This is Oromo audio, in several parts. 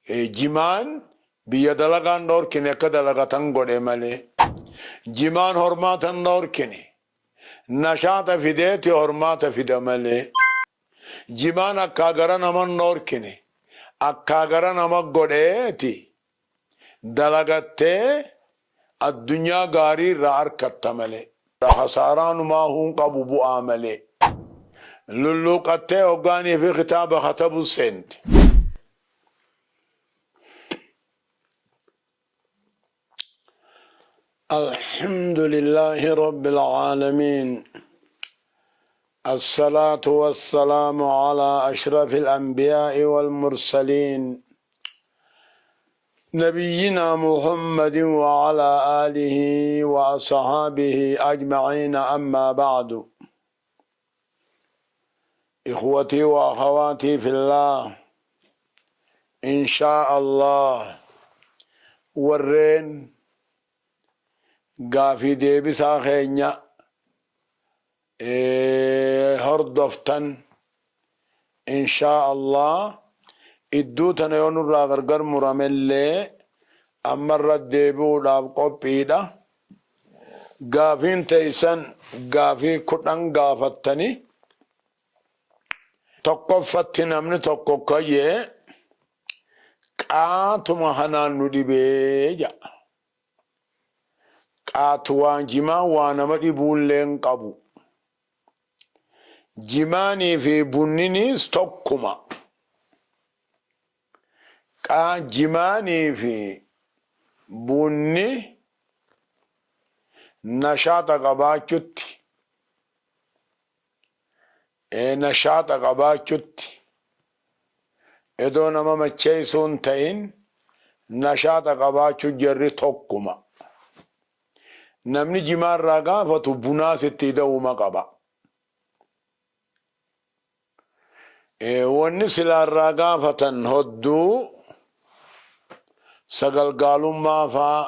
Jimaan biyya dalagaan dhoorkine akka dalagatan godhe malee. Jimaan hormaata hin dhoorkine. Nashaaxa fideeti hormaata fida malee. Jimaan akkaa gara nama hin dhoorkine. Akkaa gara nama godheeti dalagattee addunyaa gaarii irraa arkatta malee. Khasaaraan humaahuu hin qabu bu'aa malee. Lulluuqattee hoggaanii fi kitaaba katabuu seente. الحمد لله رب العالمين الصلاة والسلام على أشرف الأنبياء والمرسلين نبينا محمد وعلى آله وأصحابه أجمعين أما بعد إخوتي وأخواتي في الله إن شاء الله warreen gaafii deebisaa keenya hordoftan inshaa Allah idduu tana yoo nurraa gargar muramellee ammarra deebi'uudhaaf qophiidha. Gaafiin teessan gaafii 10 gaafattani. Tokkoffatti namni tokko ka'ee qaatuma kanaan nu dhibee jedha. Qaatu waan jimaan waa nama dhibuullee hin qabu. Jimaanii fi bunniniis tokkuma. Qaa jimaanii fi bunni nashaaxa qabaachutti Nashaaxa qabaachutti edoo nama macheessuu hin ta'in nashaaxa qabaachuu jarri tokkuma. Namni jimaa irraa gaafatu bunaas itti ida'uuma qaba. Wanni silaa irraa gaafatan hodduu sagalgaalummaa faa,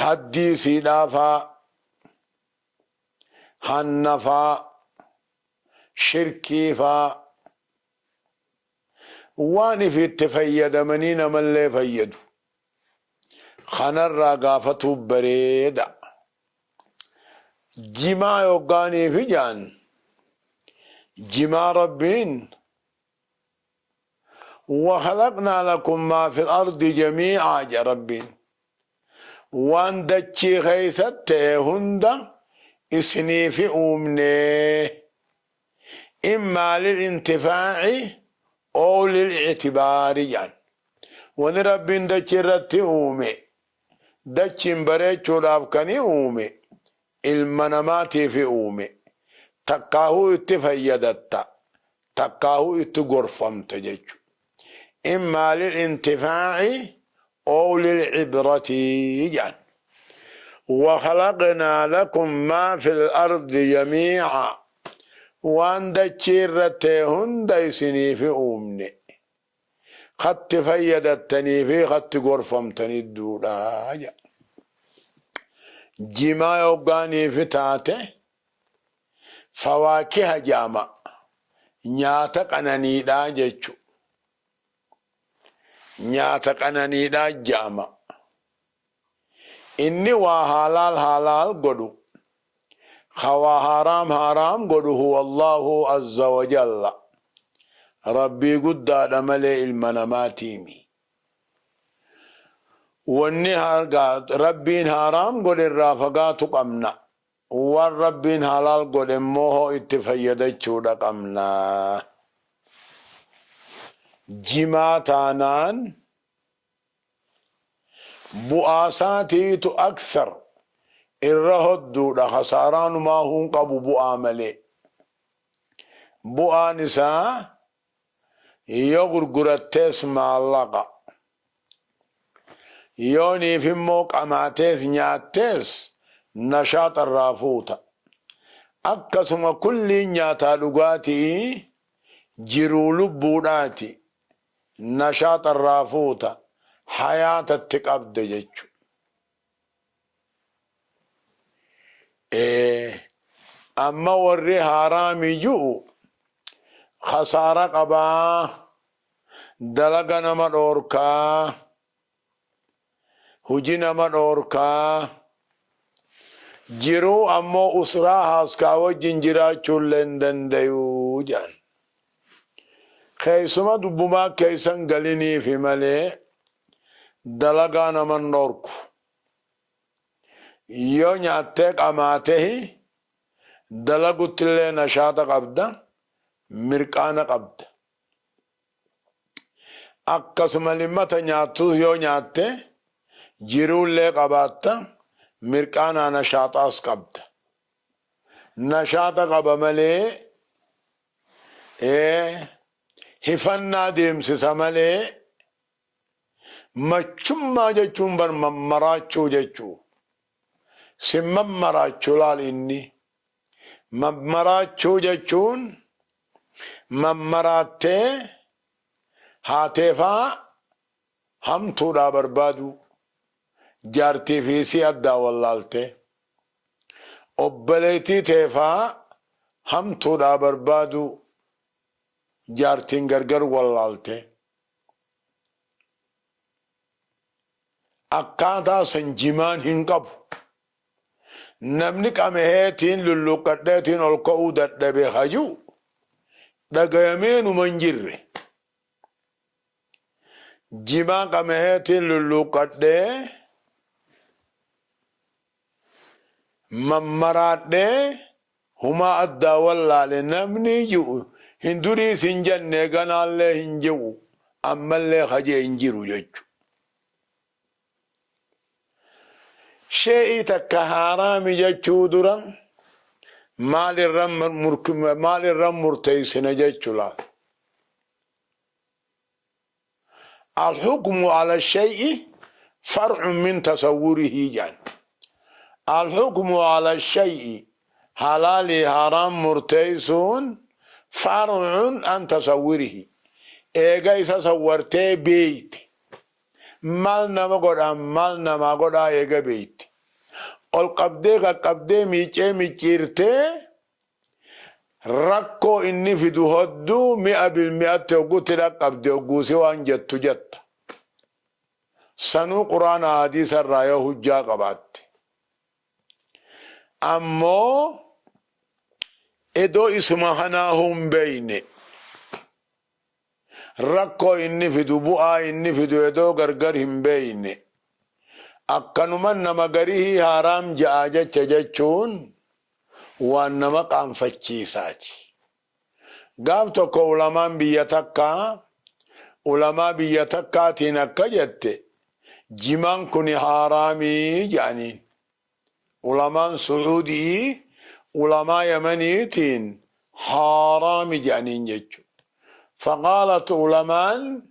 haddii siidhaa faa, hanna faa, shirkii faa, waan ifi itti fayyadamanii namallee fayyadu kanarraa gaafatuu bareeda. Jimaa yoggaaniifi jaan jimaa Rabbiin wakhalaqnaa lakum maa fil ardi jamii'aa jedha Rabbiin. Waan dachii keessa ta'e hunda isiniifi uumnee. Immaa lil intifaa'i ow lil i'tibaari jedhan. Wani Rabbiin dachii irratti uume dachiin bareechuudhaaf kani uume ilma namaatiifi uume. Takkaahuu itti fayyadatta takkaahuu itti gorfamta jechu. Immaa lil intifaa'i ow lil ibrati jedhan. Wakhalaqnaa lakum maa fil ardi jamii'a waan dachii irra ta'e hunda isiniifi uumne. Katti fayyadattanii fi katti gorfamtanii duudha jedha. Jimaa yoggaaniifi taate fawaakiha jedhama. Nyaata qananiidhaa jechu. Nyaata qananiidhaa jedhama. Inni waa haalaal haalaal godhu, ka waa haaraam haaraam godhu huwa Allaahu azza wa jalla. Rabbii guddaadha malee ilma namaatiimi. Wanni Rabbiin haaraam godhe irraa fagaatu qabna. Waan Rabbiin halaal godhe immoo hoo itti fayyadachuudha qabna. Jimaa taanaan bu'aa isaatiitu akthar irra hodduudha khasaaraan humaahuu hin qabu bu'aa malee. Bu'aan isaa yoo gurgurattees maallaqa. Yooniif immoo qamaatees nyaattees nashaaxa irraa fuuta. Akkasuma kulliin nyaataa dhugaatii jiruu lubbuudhaati nashaaxa irraa fuuta hayaata itti qabde jechu. Ee amma warri haaraami ju'u khasaara qabaa. Dalaga nama dhoorkaa. Huji nama dhoorkaa. Jiruu ammoo usraa haaskaa wajjin jiraachuullee hin dandayu jedhan. Keessuma dubbumaa keessan galiniifi malee dalagaa naman dhoorku. Yoo nyaattee qamaatehi dalaguttillee nashaata qabda, mirqaana qabda. Akkasuma limmata nyaattus yoo nyaatte jiruullee qabaatta, mirqaanaa nashaaxaas qabda. Nashaata qaba malee hifannaa deemsisa malee machummaa jechuun bar mammaraachuu jechuu. Sin mammaraachu laal inni. Mammaraachuu jechuun mammaraattee haateefaa hamtuudhaa barbaaduu. Jaartii fi isii addaa wallaaltee. Obboleettii teefaa hamtuudhaa barbaaduu. Jaartiin gargar wallaaltee. Akkaataa san jimaan hin qabu. Namni qameheetiin lulluuqqadheetiin ol ka'uu dadhabe haju dhagayamee numa hin jirre. Jimaa qameheetiin lulluuqqadhee mammaraadhee humaa addaa wallaale namni ji'u hin duriis hin jenne ganaallee hin ji'u ammallee hajee hin jiru jechu. Shee'ii takka haaraami jechuu dura maal irra maal irra murteessina jechu laal. Alhukmu ala shay'i far'un min tasawwurihi jedhan. Alhukmu ala shay'i halaalii haaraam murteessuun far'un an tasawwurihi. Eega isa sawwartee beeyte. Maal nama godhaa maal namaa godhaa eega beeyte. Ol qabdee qaqqabdee miicee micciirtee rakkoo inni fidu hodduu mi'a bilmi'atti hoggutti dhaqqabde hogguusi waan jettu jetta. Sanuu quraana hadiisa irraa yoo hujjaa qabaatte. Ammoo edoo isuma kanaahuu hin beeyne rakkoo inni fidu bu'aa inni fidu edoo gargar hin beeyne akkanuman nama garihii haaraam ja'a jecha jechuun waan nama qaanfachiisaati. Gaaf tokko ulamaan biyya takkaa ulamaa biyya takkaatiin akka jette jimaan kuni haaraamii jedhaniin. Ulamaan Su'uudii ulamaa Yamaniitiin haaraami jedhaniin jechu. Faqaalat ulamaan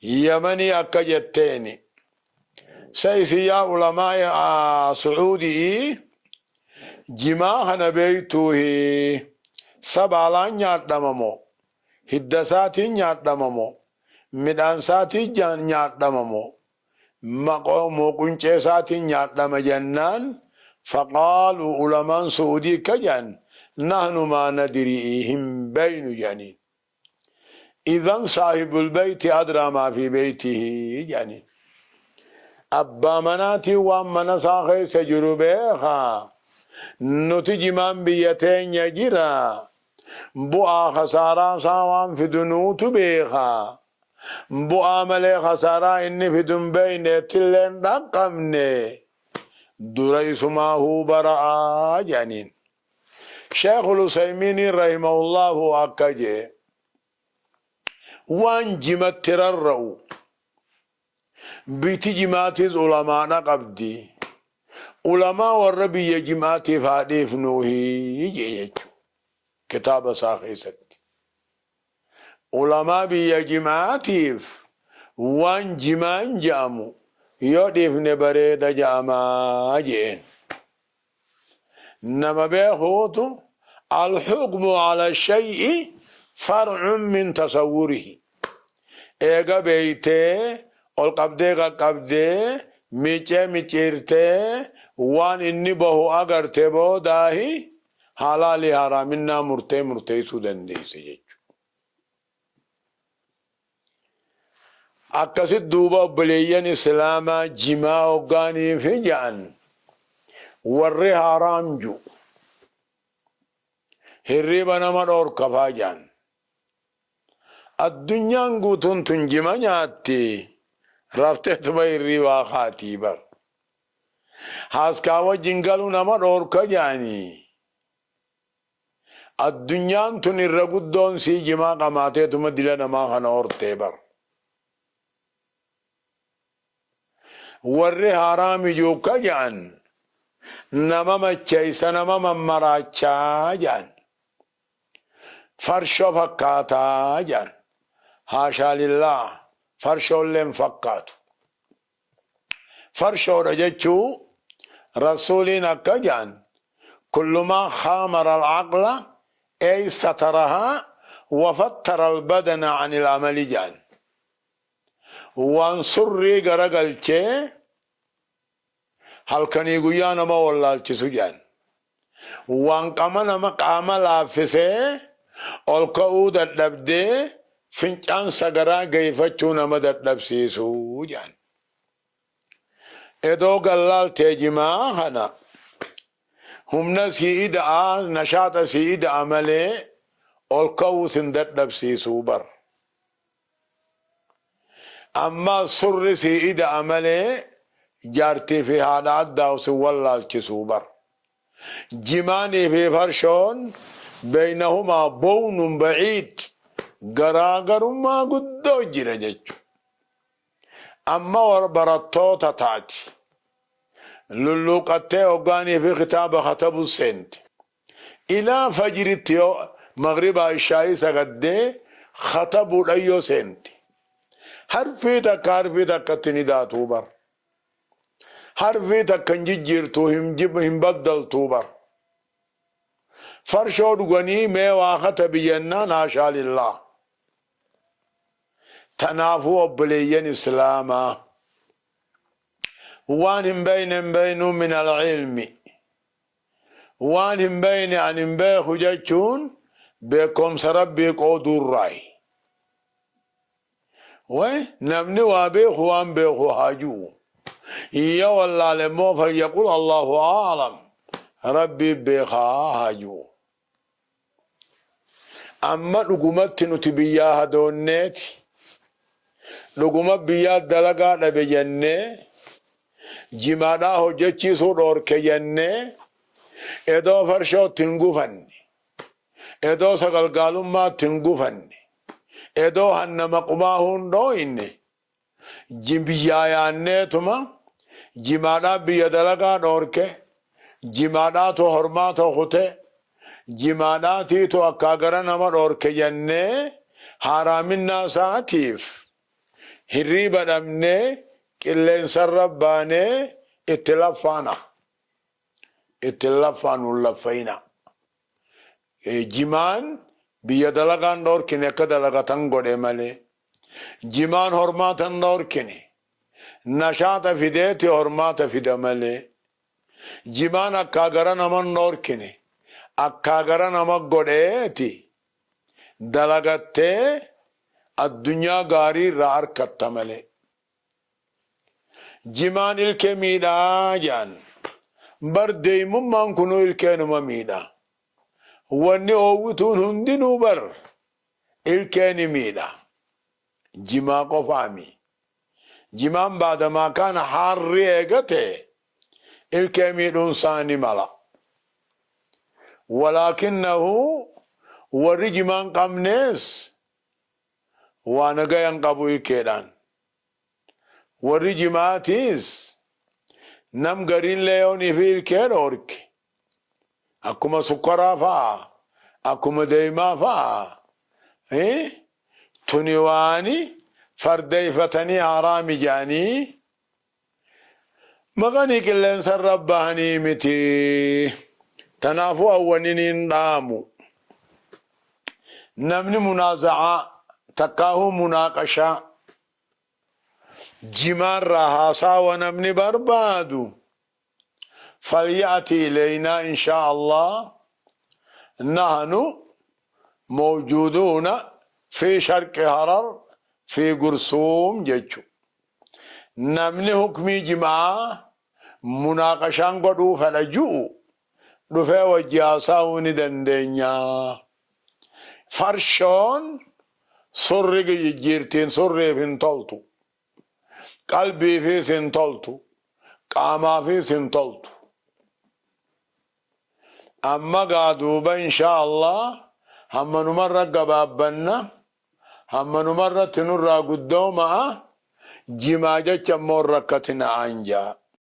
Yamanii akka jetteeni. Sa isin yaa ulamaa Su'uudii jimaa kana beeytuuhi sa baalaan nyaadhama moo hidda isaatiin nyaadhama moo midhaan isaatiin nyaadhama moo moo quncee isaatiin nyaadhama jennaan faqaaluu ulamaan Su'uudii akka jedhan nahnu maa nadrii hin beeynu jedhaniin. Idan saahibul beeyti adraa maa fi beeytihi jedhaniin. Abbaa manaatiin waan mana isaa keessa jiru beeka. Nuti jimaan biyya teenya jira. Bu'aa khasaaraa isaa waan fidu nuutu beeka. Bu'aa malee khasaaraa inni fidu hin beekne ittillee hin dhaqqabne. Dura isumaahuu bara'a jedhaniin. Sheekhul Usaymiiniin rahimahullaahu akka je'e waan jimatti rarra'u biyti jimaatiis ulamaadha qabdi. Ulamaa warra biyya jimaatiif haa dhiifnuuhi je'e jechuudha. Kitaaba isaa keessatti. Ulamaa biyya jimaatiif waan jimaan je'amu yoo dhiifne bareeda je'amaa je'een. Nama beekuutu alhukmu ala shay'i far'un min tasawwurihi. Eega beeytee ol qabdee qaqqabdee miicee micciirtee waan inni bahu agarte boodaahi halaalii haraaminnaa murtee murteessuu dandeesse jechuudha. Akkasit duuba obboleeyyan islaamaa jimaa hoggaaniifi ja'an warri haaraam ju'u hirriiba nama dhoorka faa ja'an. Addunyaan guutuun tun jima nyaatti rafteetuma hirriibaa kaatii bar. Haaskaa wajjin galuu nama dhoorka ja'anii. Addunyaan tun irra guddoon sii jimaa qamaateetuma dila namaa kana hortee bar. Warri haaraami juukka ja'an nama macheeysa nama mammaraachaa ja'an. Farshoo fakkaataa ja'an. Haashaa lillaah farshoollee hin fakkaatu. Farshoodha jechuu Rasuuliin akka ja'an kullu maa khaamara al-aqla ay satarahaa wa fattara al-badana anil amali ja'an. Waan surrii garagalchee halkanii guyyaa nama wallaalchisu ja'an. Waan qama nama qaama laaffisee ol ka'uu dadhabdee fincaan sagaraa geeyfachuu nama dadhabsiisu ja'an. Edoo gallaaltee jimaa kana humna sii ida'a nashaaxa sii ida'a malee ol ka'uu sin dadhabsiisuu bar. Ammaas surri sii ida'a malee jaartii fi haadha addaa'u sin wallaalchisuu bar. Jimaanii fi farshoon beeynahumaa bownun ba'iid garaagarummaa guddoo jira jechu. Amma war barattoota taati. Lulluuqattee hoggaanii fi kitaaba katabu seente. Ilaa fajritti yoo maghribaa ishaa'ii sagaddee katabuudhan yoo seente. Harfii takka harfii takkatti ni daatuu bar. Harfii takka hin jijjiirtuu hin baddaltuu bar. Farshoo dhuganii mee waa katabi jennaan haashaa lillaah. Tanaafuu obboleeyyan islaamaa waan hin beeyne hin beeynuu min al-ilmi. Waan hin beeyne an hin beeku jechuun beekomsa Rabbii qooduurraayi. Way namni waa beeku waan beeku haa ju'u. Yoo wallaale immoo falyaqul Allahu a'lam Rabbii beekaa haa ju'u. Amma dhugumatti nuti biyyaa hadoonneeti dhuguma biyyaa dalagaa dhabe jennee jimaadhaa hojjechiisuu dhoorke jennee edoo farshootti hin gufanne edoo sagalgaalummaatti hin gufanne edoo hanna maqumaa hin dhooyne biyyaa yaanneetuma jimaadhaa biyya dalagaa dhoorke jimaadhaatu hormaata kute jimaadhaatiitu akkaa gara nama dhoorke jennee haaraaminnaa isaatiif hirriiba dhabnee qilleensarra baanee itti laffaana. Itti laffaanu hin laffayina. Jimaan biyya dalagaan dhoorkine akka dalagatan godhe malee. Jimaan hormaata hin dhoorkine. Nashaaxa fideeti hormaata fida malee. Jimaan akkaa gara nama hin dhoorkine. Akkaa gara nama godheeti dalagattee addunyaa gaarii irraa arkatta malee. Jimaan ilkee miidhaa jedhan. Bar deeymummaan kunuu ilkeenuma miidha. Wanni oowwituun hundinuu bar ilkee ni miidha. Jimaa qofaami. Jimaan baadamaa kaana haarri eegate ilkee miidhuun isaa ni mala. Walaakinnahu warri jimaan qabnees waa nagayan qabu ilkeedhaan. Warri jimaatiis nam gariillee yoonii fi ilkee dhoorke akkuma sukkaraa fa'a akkuma deeymaa fa'a tuni waani fardeeyfatanii haraami jedhanii maqanii qilleensarra bahanii miti. Tanaafuu awwaniniin dhaamu. Namni munaazacaa takkaahuu munaaqashaa jimaarraa haasaawa namni barbaadu falya'ti ilaynaa inshaa Allah nahnu mawjuuduuna fi sharqi harar. fi gursuum jechu. Namni hukmii jima'aa munaaqashaan godhuu fedha ju'u dhufee wajji haasa'uu ni dandeenya. Farshoon surri jijjiirtiin surriif hin toltu. Qalbiifiis hin toltu. Qaamaafiis hin toltu. Amma gaa duuba inshaa Allah hammanumarra gabaabbanna. Hammanumarratti nurraa guddooma'a. Jimaa jecha immoo hin rakkatina'aan ja'a.